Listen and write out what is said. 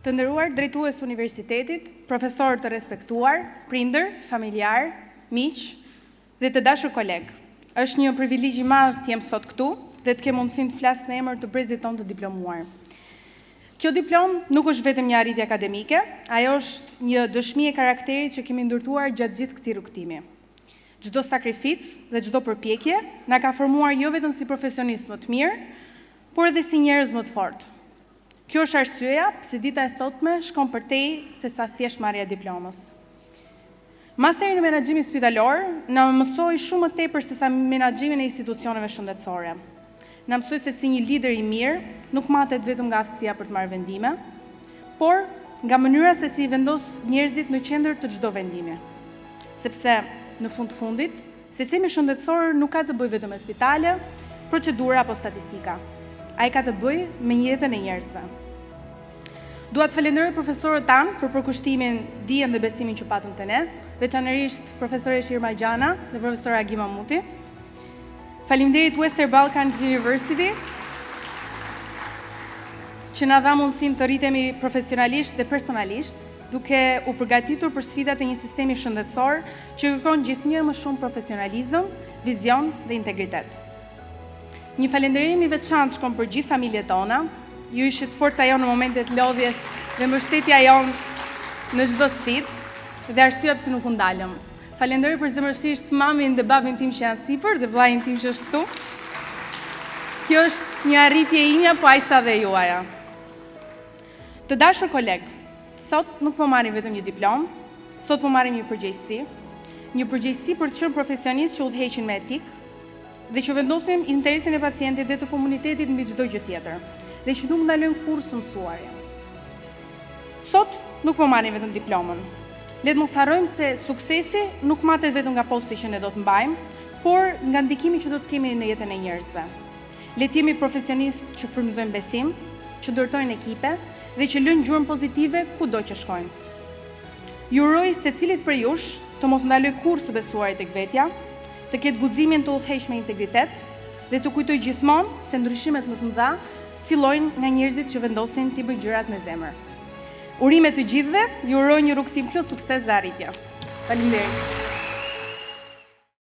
Të nderuar drejtues të universitetit, profesorë të respektuar, prindër, familjarë, miq dhe të dashur kolegë. Është një privilegj i madh të jem sot këtu dhe të kem mundësinë të flas në emër të brezit tonë të diplomuar. Kjo diplomë nuk është vetëm një arritje akademike, ajo është një dëshmi e karakterit që kemi ndërtuar gjatë gjithë këtij rrugëtimi. Çdo sakrificë dhe çdo përpjekje na ka formuar jo vetëm si profesionistë më të mirë, por edhe si njerëz më të fortë. Kjo është arsyeja pse dita e sotme shkon përtej sesa thjesht marrja e diplomës. Masteri në menaxhimin spitalor na mësoi shumë më tepër sesa menaxhimin e institucioneve shëndetësore. Na mësoi se si një lider i mirë nuk matet vetëm nga aftësia për të marrë vendime, por nga mënyra se si i vendos njerëzit në qendër të çdo vendimi. Sepse, në fund të fundit, Sistemi shëndetësor nuk ka të bëjë vetëm me spitale, procedura apo statistika. Ai ka të bëjë me jetën e njerëzve. Dua të falenderoj profesorët tanë për përkushtimin, dijen dhe besimin që patën te ne, veçanërisht profesoreshë Irma Gjana dhe profesor Agim Mamuti. Faleminderit Western Balkans University që na dha mundësinë të rritemi profesionalisht dhe personalisht duke u përgatitur për sfidat e një sistemi shëndetësor që kërkon gjithnjë e më shumë profesionalizëm, vizion dhe integritet. Një falënderim i veçantë shkon për gjithë familjet tona. Ju ishit forca jonë në momentet e lodhjes dhe mbështetja jonë në çdo sfidë dhe arsyeja pse nuk u ndalëm. Falenderoj përzemërsisht mamin dhe babin tim që janë sipër dhe vëllain tim që është këtu. Kjo është një arritje imja, po aq sa dhe juaja. Të dashur kolegë, sot nuk po marrim vetëm një diplomë, sot po marrim një përgjegjësi, një përgjegjësi për të qenë profesionistë që udhëheqin me etikë dhe që vendosin interesin e pacientit dhe të komunitetit mbi çdo gjë tjetër dhe që nuk ndalojnë kurrë së mësuari. Sot nuk po marrim vetëm diplomën. Le të mos harrojmë se suksesi nuk matet vetëm nga posti që ne do të mbajmë, por nga ndikimi që do të kemi në jetën e njerëzve. Le të jemi profesionistë që frymëzojnë besim, që ndërtojnë ekipe dhe që lënë gjurmë pozitive kudo që shkojnë. Ju uroj secilit prej jush të mos ndalojë kurrë së besuari tek vetja, të ketë guximin të udhëheqë me integritet dhe të kujtojë gjithmonë se ndryshimet më të mëdha fillojnë nga njerëzit që vendosin t'i bëjnë gjërat me zemër. Urime të gjithëve, ju uroj një rrugëtim plot sukses dhe arritje. Faleminderit.